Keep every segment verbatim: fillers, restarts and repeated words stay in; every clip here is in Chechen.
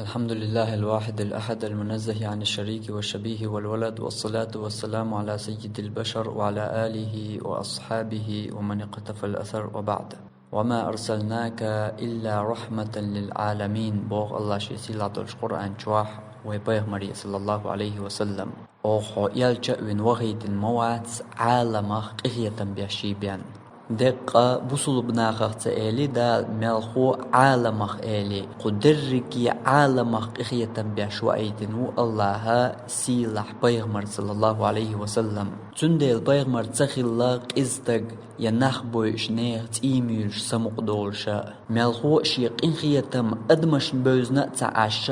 الحمد لله الواحد الأحد المنزه عن الشريك والشبيه والولد، والصلاة والسلام على سيد البشر وعلى آله وأصحابه ومن اقتفى الأثر وبعد. وما أرسلناك إلا رحمة للعالمين. Боху Аллах шен сийлахь долчу Къуръан чохь вай пайхамаре, саллаллаху алейхи ва саллам. Оха хьо элча а вина вахийтина ма вац, Ӏаламах къинхетам беш бен. Деккъа бусулба нахах ца эли Дала, мелхо а Ӏаламах эли. Кху дерриге Ӏаламах къинхетам беш ваийтина ву Аллаха сийлахь пайхамар, саллаллаху алейхи ва саллам. Цундела пайхамар ца хилла къиза стаг я нах бойуш нехан цӀий муьйлуш самукъа долуша. Мелхо а шен къинхетам адамашна бевзина а ца Ӏаш,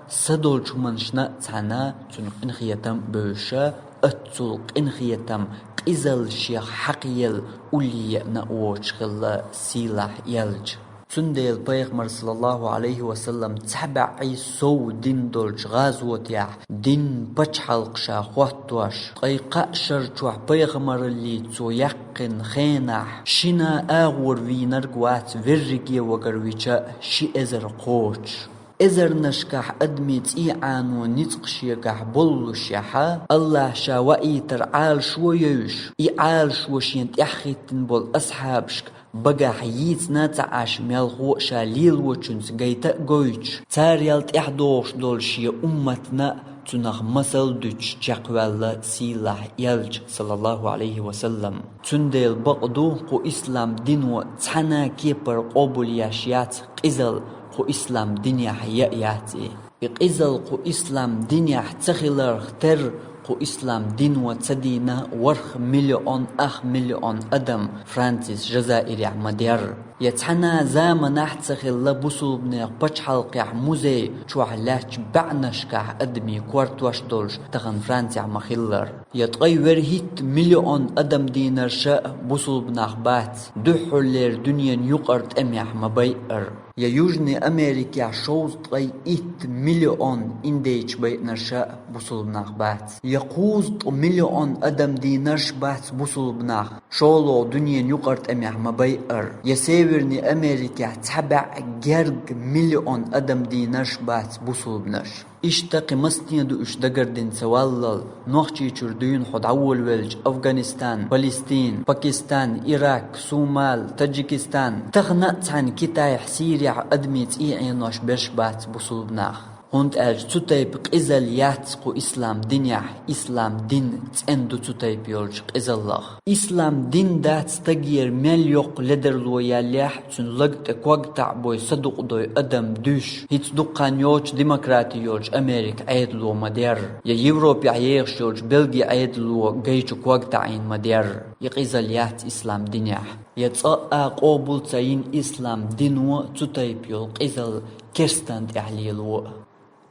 са долчу хӀуманашна а цхьаьна цуьнан къинхетам бевзаш, оццул къинхетам, къизалла шех хьакхаелла улле еана а воцуш хилла сийлахь элча. Цундела пайхамар, саллаллаху алейхи ва саллам, цхьа баьӀий сов дина долчу гӀазотехь, динан пачхьалкх ша хӀоттош, ткъе кхаа шар чохь пайхамараллий цо яьккхина хенахь, шина агӀор вийнарг вац, верриге вагар вича ши эзар кхочуш. Эзарнашкахь адамийн цӀий Ӏано ницкъ шегахь боллушехьа, Аллаха ша ваийтар Ӏалашо а евзаш, и Ӏалашо шена тӀаьхьахӀиттина болу асхьабашка багахь йийцина а ца Ӏаш, мелхо а ша лелочуьнца гайта а гойтуш, царел тӀаьхьадогӀуш долу шен умматна а цунах масал а дуьтуш чекхваьлла сийлахь элча, саллаллаху алейхи ва саллам. Цундела бакъ ду, кху ислам дино цхьана а кепара къобал еш яц, къизалла кху ислам динехь яа яц и. И къизалла кху ислам динехь ца хиларх терра, кху ислам дино ца дийна ворхӀ миллион, ах миллион адам Францис Жазаирехь ма-дарра. Я цхьана а заманахь ца хилла бусулбанех пачхьалкхехь музей чохь лаьттачу баьӀнашкахь адамийн кортош долуш тахана Францехь ма-хиллара. Я ткъе верхӀитта миллион адам дийнарша а бусулба нах бац, дуьххьарлера дуьненан юкъара тӀамехь ма-байъара. Я Южный Америкехь шовзткъе итт миллион индейчу байъинарша а бусулба нах бац. Я кхузткъа миллион адам дийнарш бац бусулба нах, шолгӀа дуьненан юкъара тӀамехь ма-байъара. Я Северный Америкехь цхьа баьӀ герга миллион адам дийнарш бац бусулбанаш. Иштта кхин масане ду уьш дагардина ца валлал, Нохчийчуьра дуьйна хьо дӀаволавелча Афганистан, Палестин, Пакистан, Ирак, Сомали, Таджикистан, тахана а цхьаьна Китайхь, Сирехь адамийн цӀий Ӏенош берш бац бусулба нах. ХӀунда аьлча цу тайпа къизалла яц кху ислам динехь, ислам дин цӀена ду цу тайпа йолчу къизаллах. Ислам дин дац стагера мел йоккха ледарло яьллехь, цуьнан лаг тӀе ког таӀбой, садукъдой адам дуьйш. ХӀинца дуккха хан йоцу демократи йолчу Америка Ӏедало ма-дарра, я Европехь ехаш йолчу Бельги Ӏедало гайчу ког таӀийна ма-дарра. И къизалла яц ислам динехь. Я цкъа а къобал ца йина ислам дино цу тайпа йолу къизалла керстанна тӀехь лело а.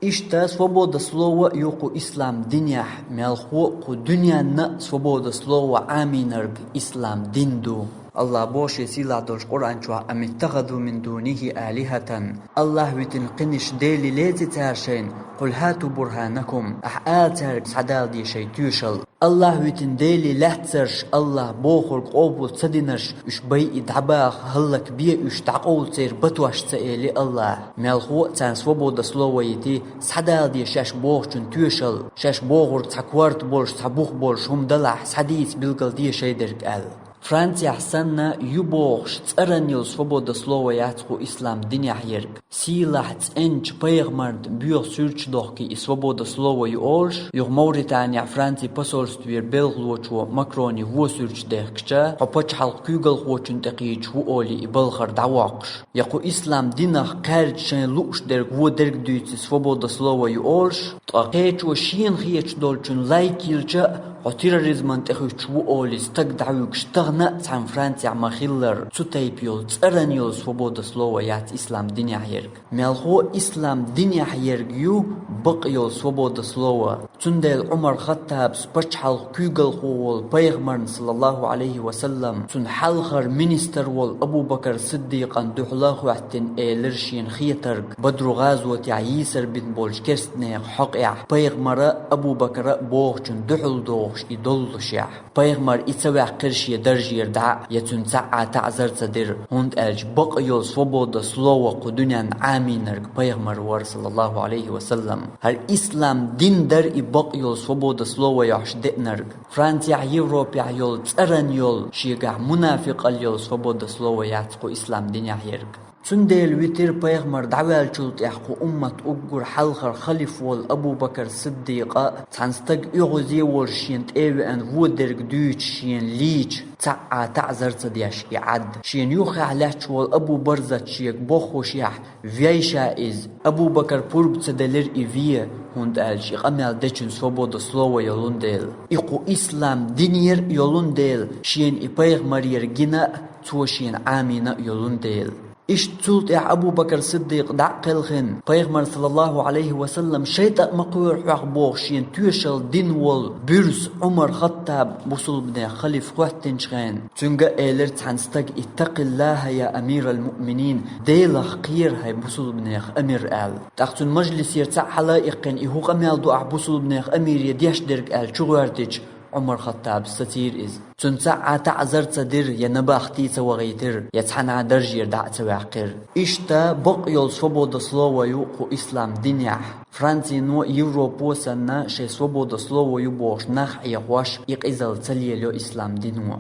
Иштта свобода слова а ю кху ислам динехь, мелхо а кху дуьненна а свобода слова Ӏамийнарг ислам дин ду. Аллах боху шен сийлахь долчу Къуръан чохь: «Ам иттахазу мин дунихи алихатан». Аллах витина кхиниш дели леци цара шайна? Къул хату бурханакум, ахь ала цаьрга схьадала де шайн тоьшалла. Аллах витина дели лаьцнарш, Аллах бохург къобал ца динарш, уьш байи дӀабаха, хӀаллакбе уьш, дӀакъовла церан батош, ца эли Аллах. Мелхо а царна свобода слова йити, схьадала де шаьш бохучун тоьшалла, шаьш бохург цхьа корта болуш, цхьа бух болуш хӀума далахь, схьадийца билгалде шайдерг аьлла. Францехь санна ю бохуш цӀаран йолу свобода слова яц кху ислам динехь ерг. Сийлахь цӀеначу пайхамарна боьха суьрташ дохкий и свобода слова ю олуш, юха Мавританехь Францин посольствера белхалочо Макроне вон суьрташ дехкича, хьо пачхьалкх куьйгалхочун тӀе кхийдаш ву олий и балхара дӀавоккхуш. Я кху ислам динах кхаьрдачу шайн лууш дерг вон дерг дуьйций свобода слова ю олуш, ткъа кхечо шена хеташ долчун лайк йиллича а, хьо терроризман тӀе хуьттуш ву олий стаг дӀавуьгуш тахана а цхьана Францехь ма-хиллара, цу тайпа йолу цӀаран йолу свобода слова яц ислам динехь ерг. Мелхо а ислам динехь ерг ю бакъ йолу свобода слова. Цундела Ӏумар-Хаттабас пачхьалкх куьйгалхо волу пайхамарна, саллаллаху алейхи ва саллам, цунна хьалхара министр волу Абу-Бакар Сиддикъан дуьхьала а хӀоьттина элира шена хетарг, Бадру гӀазотехь йийсар бина болчу керстанехан хьокъехь, пайхамара а, Абу-Бакара а бохучун дуьхьал догӀу и доллушехь. Пайхамар и ца ваьккхира шен даржера дӀа а, я цуьнан цхьа а таӀзар ца дира, хӀунда аьлча бакъ йолу свобода слова кху дуьненна Ӏамийнарг пайхамар вара, саллаллаху Ӏалайхи ва саллам. ХӀара ислам дин дара и бакъ йолу свобода слова йохьуш деанарг. Францехь, Европехь йолу цӀарна йолу, шегахь мунафикъалла йолу свобода слова яц кху ислам динехь ерг. Цундела витира пайхамар дӀаваьллачул тӀаьхьа кху уммат уггар хьалхара халиф волу Абу-Бакар Сиддикъа, цхьана стага оьгӀазе волуш шена тӀе а веана, вон дерг дуьйцуш шена лийча, цхьа а таӀзар ца деш и Ӏад. Шена юххехь лаьтташ волу Абу Барзат шега боххушехь, вей ша иза. Абу-Бакар пурба ца делира и вен, хӀунда аьлча и къамел дечун свобода слова йолун дела. И кху ислам динера йолун дела, шена и пайхамарера гина а, цо шена Ӏамийна а йолун дела. Иштта цул тӀаьхьа Абу-Бакар Сиддикъ дӀа а кхелхина, пайхамар, саллаллаху Ӏалайхи ва саллам, шайтӀа а ма кхоьру хьох бохуш, шена тоьшалла дина волу буьрса Ӏумар-Хаттаб бусулбанех халиф хӀоьттинчу хенахь, цуьнга а элира цхьана стага: «Иттакъиллаха, я амирал-муъминин, Делах кхера, хӀай бусулбанех амир», – аьлла. ТӀаккха цуьнан мажлисера цхьаъ хьала а иккхина, и хӀун къамел ду ахь бусулбанех амире деш дерг аьлла чугӀоьртича, Ӏумар-Хаттабас сацийра иза. Цунна цхьа а таӀзар ца дира, я набахти ца вахийтира, я цхьана а даржера дӀа а ца ваьккхира. Иштта бакъ йолу свобода слова ю кху ислам динехь. Францино, Европо санна, шайн свобода слова ю бохуш нах Ӏехош, и къизалла ца лелайо ислам дино.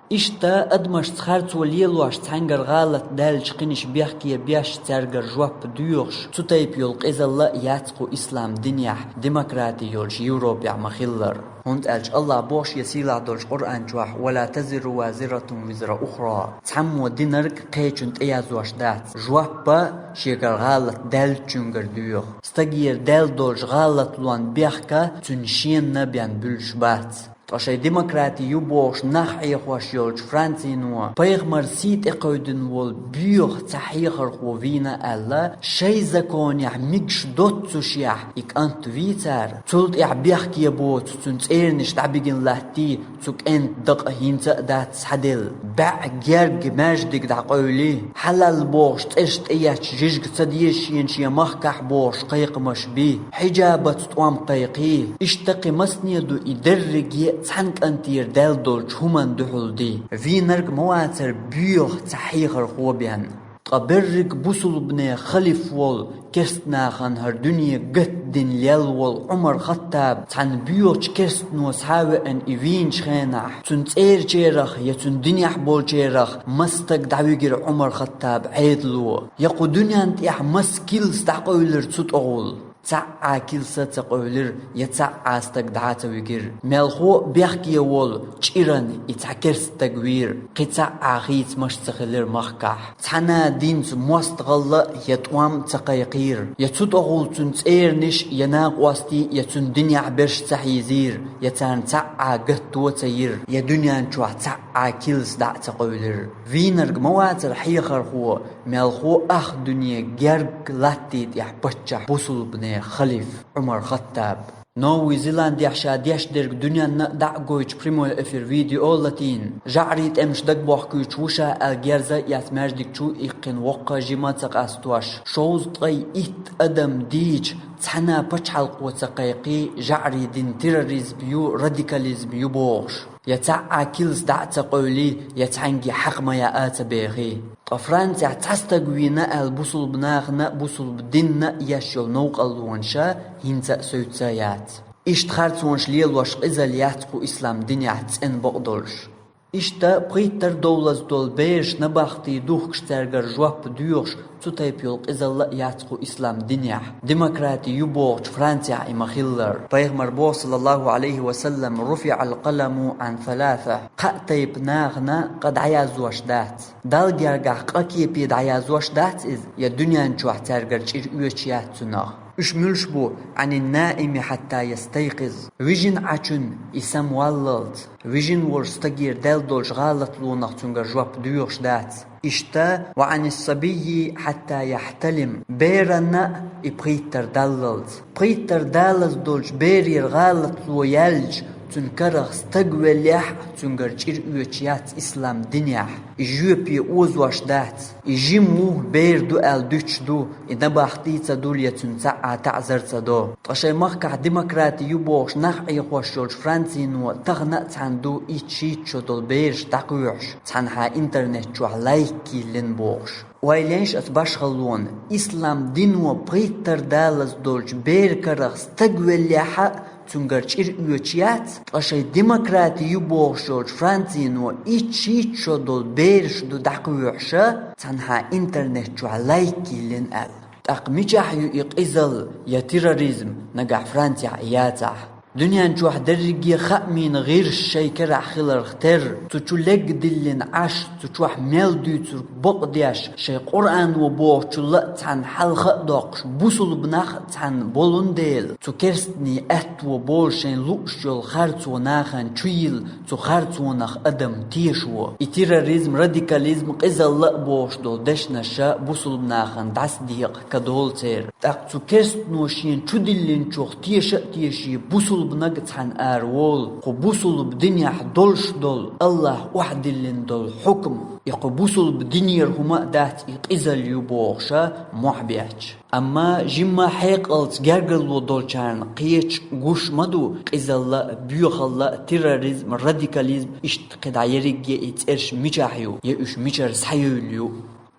Иштта адамашца харцо лелош, цхьаьнгара гӀалат даьллачу кхинаш бехке беш, цаьргара жоп доьхуш, цу тайпа йолу къизалла а яц кху ислам динехь, демократи йолчу Европехь ма-хиллара. ХӀунда аьлча АллахӀа боху Шен сийлахь долчу Къуръан чохь: «Ва ла тазиру вазиратун визра ухра». Цхьаммо динарг кхечунна тӀеязош дац. Жоп а шегара гӀалат даьллачуьнгара доьху. Стагера даьлла долчу гӀалатлонан бехк а цуьнан шена бен буьллуш бац. Ткъа шайн демократи ю бохуш нах Ӏехош йолчу Францино, пайхамар сий тӀекхевдина волу боьха цхьа хьехархо вийна аьлла, шайн законехь мегаш доццушехь и кӀант вийцара. Цул тӀаьхьа бехке боцу цуьнан цӀернаш дӀабигина латтий, цу кӀентан дакъа хӀинца а дац схьаделла. БӀе герга маьждиг дӀакъевли, хьалал бохуш цӀераш тӀеетташ жижиг ца деза шена шен махкахь бохуш кхайкхамаш би, хьиджабаца тӀом кхайкхий. Иштта кхин масане ду и дерриге а цхьана кӀантера даьлла долчу хӀуманна дуьхьал ди. Вийнарг ма вацара боьха цхьа хьехархо бен. Ткъа берриг бусулбанех халиф волу, керстанахана хӀара дуьне гатдина лелла волу Ӏумар-Хаттаб цхьана боьхачу керстано схьа а веана и вийначу хенахь, цуьнан цӀерачарах я цуьнан динехь болчарах маса стаг дӀавигира Ӏумар-Хаттаб Ӏедало, я кху дуьненна тӀехь маса килс дӀакъевлира цу тӀогӀул. Цхьа а килс а ца къевлира, я цхьа а стаг дӀа а ца вигира. Мелхо а бехке волу, чӀиран и цхьа керста стаг вийра, кхин цхьа а хийцамаш а ца хилира махкахь. Цхьана а динца мостагӀалла а я тӀом а ца кхайкхийра, я цу тӀогӀул цуьнан цӀернаш, я накъостий, я цуьнан динехь берш ца хьийзийра, я царна цхьа а гатто а ца йира, я дуьнен чохь цхьа а килс дӀа а ца къевлира. Вийнарг ма вацара хьехархо, мелхо а ах дуьне герга латта тӀехь паччахь, бусулбанех халиф Ӏумар-Хаттаб. Новый Зеландехь ша деш дерг дуьненна а дӀа а гойтуш прямой эфир видео латийна, жӀарийн тӀемаш дагабохкуьйтуш ву ша аьлла герз а эцна маьждиг чу а иккхина воккха жима а ца къастош, шовзткъе итт адам дийча, цхьана а пачхьалкхо ца кхайкхий, жӀарийн дин терроризм ю, радикализм ю бохуш. Я цхьа а килс дӀа а ца къевлий, я цхьаьнгге хьакъ ма яа а ца бехий. Ткъа Францехь цхьа стаг вийна аьлла бусулба нахана а, бусулба динна а еш йолу новкъарлонаш хӀинца а суьйцу а яц. Иштта харцонаш лелош къизалла яц кху ислам динехь цӀена бакъдолуш. Иштта пхийттара довлаза долу бераш набахти духкуш, цаьргара жоп доьхуш, цу тайпа йолу къизалла а яц кху ислам динехь. Демократи ю бохучу Францехь и ма-хиллара. Пайхамар боху, саллаллаху Ӏалайхи ва саллам: «Руфиъал къаламу Ӏан саласа». Кхаа тайпа нахана къа дӀаязъеш дац. Далла гергахь къа кепе дӀаязъеш дац иза, я дуьнен чохь цаьргара чӀир оьцуш яц цунах. Уьш муьлш бу: «Ӏанин наими хьатта ястайкъиз». Вижина Ӏачун и самаваллалц. Вижина волчу стагера даьлла долчу гӀалатлонах цуьнгара жоп доьхуш дац. Иштта: «Ва Ӏанис сабийи хьатта яхьталим». Беранна а и пхийттара даллалц. Пхийттара далаза долчу берера гӀалатло яьлча, Цуьнан карах стаг веллехь а, цуьнгара чӀир оьцуш яц ислам динехь. И жоьпе озош дац. И жима ву, бер ду аьлла дуьтуш ду. И набахти ца дулле, цуьнан цхьа а таӀзар ца до. Ткъа шайн махкахь демократи ю бохуш нах Ӏехош йолчу Францино тахана а цхьаьна ду итт-шийтта шо долу бераш дӀакхоьхьуш, цхьанхьа интернет чохь лайк йиллина бохуш. Ойла еш аса башхаллона, ислам дино пхийттара далаза долчу бер карах стаг веллехь а, цуьнгара чӀир оьцуш яц, ткъа шайн демократи ю бохуш йолчу Францино итт-шийтта шо долу бераш ду дӀакхоьхьуша, цхьанхьа интернет чохь лайк йиллина аьлла. ТӀаккха мичахь ю и къизалла я терроризм, нагахь Францехь а яцахь? Дуьнен чохь дерриге хаамийн гӀирс шайн керахь хиларх терра, цу чу легдиллина Ӏаш, цу чохь мел дуьйцург бакъдеш, шайн Къуръано бохучул а цхьаьна хьалха а доккхуш, бусулба нах а цхьаьна болун дела, цу керстанийн аьтто болу шайн лууш йолу харцо нахана чу йилла, цу харцонах адам тешо. И терроризм, радикализм, къизалла а бохуш долу дешнаша бусулба нахана дӀасадекъа кадолу церан. ТӀаккха цу керстано шена чу диллинчух теша а теший, бусулбаниг цхьаьна араволу, кху бусулба динехь долуш долу, Аллахь охьадиллина долу хьукам, и кху бусулба динера хӀума а дац, и къизалла ю бохуша мохь бетташ. Амма жимма хьекъалца гергарло долчарна кхечу гуш ма ду, къизалла а, боьхалла а, терроризм, радикализм, иштта кхидӀа ерриге и цӀераш мичахь ю, я уьш мичара схьаевлла ю.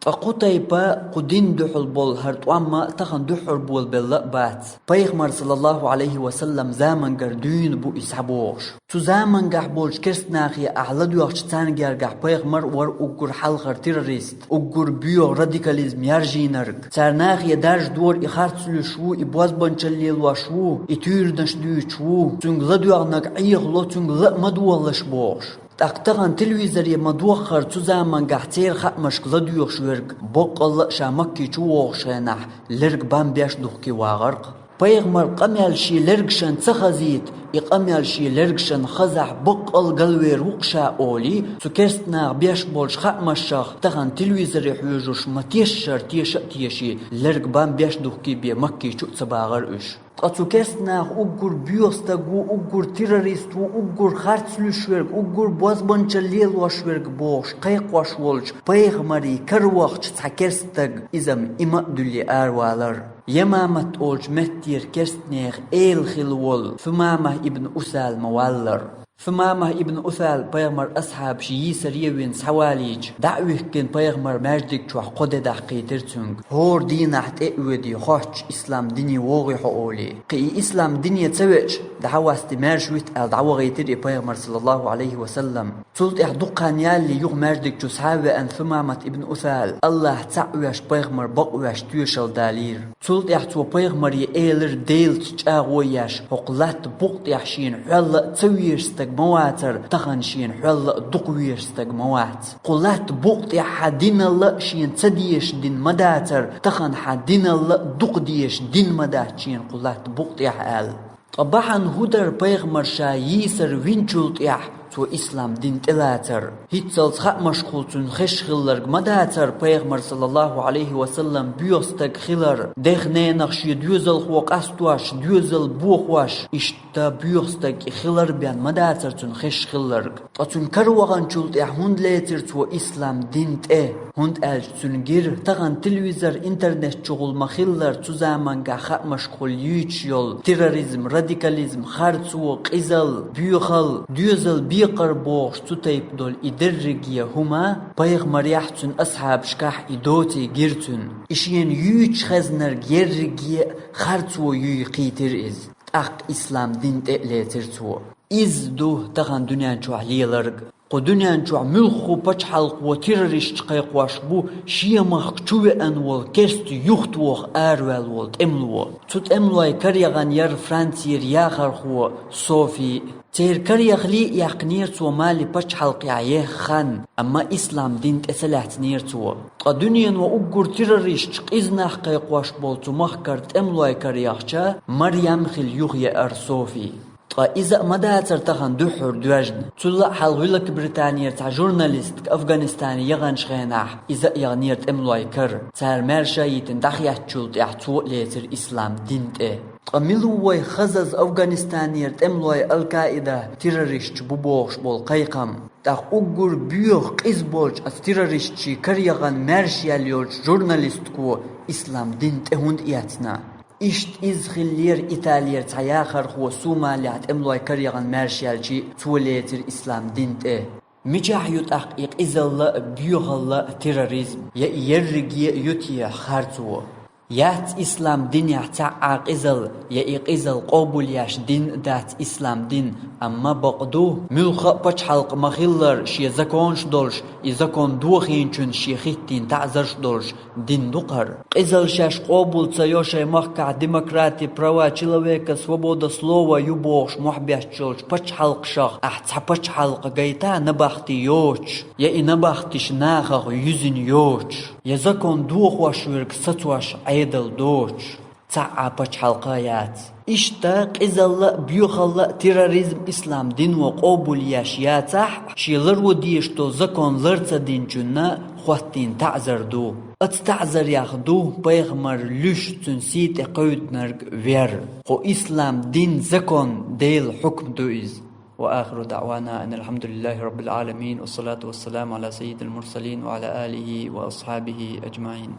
Ткъа кху тайпа, кху дин дуьхьал болу хӀара тӀом а тахана дуьххьара болабелла а бац. Пайхамар, саллаллаху Ӏалайхи ва саллам, замангара дуьйна бу и схьабогӀуш. Цу замангахь болчу керстанахе ахь ладоьгӀча, царна гергахь пайхамар а вара уггар хьалхара террорист, уггар боьха радикализм яржийнарг. Цара нахе даржадора и харц луьйш ву, и бозбанчалла лелош ву, и туьйранаш дуьйцуш ву, цуьнга ладоьгӀнарг Ӏехало, цуьнга ла а ма дохалаш бохуш. ТӀаккха тахана телевизоре ма-доххара, цу замангахь церан хаамашка ладоьгӀуш верг, баккъалла а ша Макке чу вогӀуш хенахь, лерг бан беш духке вагӀарх. Пайхамар къамел шен лергашан ца хазийта, и къамел шен лергашан хазахь, баккъал галвер ву-кх ша олий, цу керстанаха беш болчу хаамашах тахана телевизоре хьоьжуш ма-тешшара теша а теший, лерг бан беш духке бен Макке чу а ца багӀар уьш. Ткъа цу керстанаха уггар боьха стаг ву, уггар террорист ву, уггар харц луьйш верг, уггар бозбанчалла лелош верг бохуш кхайкхош волчу пайхамарий каравахча цхьа керста стаг, иза-м иман а дуьллий аравалар. Ямамат олучу меттера керстанех эла хилла волу Сумама ибн Усал ма валлар. Сумама ибн Усал пайхамар асхьабаш йийсаре а вина схьавалийча, дӀа а вихкина, пайхамар маьждиг чохь кхо де даккхийтира цуьнга. ХӀора дийнахь тӀе а воьдий, хоттуш, ислам дине вогӀий хьо олий. Кхин и ислам дине ца веача, дӀахьа васти маьрша вита аьлла, дӀавахийтира и пайхамар, саллаллаху Ӏалайхи ва саллам. Цул тӀаьхьа дукха хан ялале юха маьждиг чу схьа а веана Сумамат ибн Усал, Аллахь цхьаъ веш, пайхамар бакъ веш тоьшалла далийра. Цул тӀаьхьа цо пайхамаре элира, Делаца чӀагӀо еш, хӀокху латта букъа тӀехь шена хьол а ца везаш стаг ма вацара, тахана шена хьол а дукха везаш стаг ма вац. Кху латта букъа тӀехь хьан диналла а шена ца дезаш дин ма дацара, тахана хьан диналла а дукха дезаш дин ма дац шена кху латта букъа тӀехь аьлла. Ткъа бахьана хӀун дара пайхамар ша йийсар винчул тӀаьхьа цо ислам дин тӀелацар? ХӀинццалц хаамашкахула цунна хезаш хилларг ма дацара пайхамар, саллаллаху Ӏалайхи ва саллам, боьха стаг хилар, дех-ненах шен доьзалхо къастош, доьзал бохош, иштта боьха стаг и хилар бен ма дацара цунна хезаш хилларг. Ткъа цунна караваханчул тӀаьхьа хӀунда лецира цо ислам дин тӀе? ХӀунда аьлча цуьнан гира тахана телевизор, интернет чухула ма-хиллара, цу замангахь хаамашкахула юьйцуш йолу терроризм, радикализм, харцо, къизалла, боьхалла, доьзал бекхар бохуш цу тайпа долу и дерриге хӀума пайхамарехь, цуьнан асхьабашкахь и доций гира цуьнан. И шена юьйцуш хезнарг ерриге а харцо юй кхийтира иза. ТӀаккха ислам дин тӀе а лецира цо. Иза ду тахана дуьнен чохь леларг. Кху дуьнен чохь муьлхха пачхьалкхо террористаш кхайкхош бу шен махка чу веана волу керста юхатоха араваьлла волу тӀемало. Цу тӀемалойн кара яхана яра Францера яхархо Софи. Церан кара яхале а яьккхинера цо Мали пачхьалкхехь еха хан, амма ислам дин тӀе ца лаьцнера цо. Ткъа дуьнено уггар террористаш, къиза нах кхайкхош болу цу махкара тӀемалойн кара яхча, Марьям хила юхаеара Софи. Ткъа иза а ма дацара тахана дуьххьара доьжна. Цул а хьалха Великобританера цхьа журналистка Афганистане яханчу хенахь, иза а яханера тӀемалойн кара. Цара маьрша а йитина дӀахецначул тӀаьхьа цо а лецира ислам дин тӀе. Ткъа мила ву вай хазаза Афганистанера тӀемалой Ал-Каида террористаш бу бохуш болу кхайкхам? ТӀаккха уггар боьха къиза болчу оцу террористийн караягӀан маьрша яьлла йолчу журналистко ислам дин тӀе хӀунда эцна? Иштта иза хиллера Италера цхьа яхархо Сомалехь тӀемалой караягӀан маьрша яьлча, цо лецира ислам дин тӀе. Мичахь ю тӀаккха и къизалла а, боьхалла а терроризм, я и ерриге а ю те харцо? Яц ислам динехь цхьа а къизал, я и къизал къобалъеш дин а дац ислам дин, амма бакъ ду, муьлхха а пачхьалкх ма-хиллара шен законаш долуш, и закон дохийначунна шен хӀиттийна таӀзарш долуш дин ду-кх хӀара. Къизалла шаьш къобал ца йо шайн махкахь демократи, права человека, свобода слова ю бохуш мохь бетташ йолчу пачхьалкхашах ахь цхьа пачхьалкх гайта набахти йоцуш, я и набахтиш нахах юьзина йоцуш, я закон дохош верг сацош Ӏедал доцуш? Цхьа а пачхьалкх а яц. Иштта къизалла а, боьхалла а терроризм ислам дино къобалъеш яцахь а, шен ларо дезаш долу закон лар ца динчунна хӀоттийна таӀзар ду. Оцу таӀзарех ду пайхамар луьйш цуьнан сий тӀе кхевдинарг вер. Кху ислам дин закон Делан хьукм ду иза. وآخر دعوانا أن الحمد لله رب العالمين، والصلاة والسلام على سيد المرسلين وعلى آله وأصحابه أجمعين.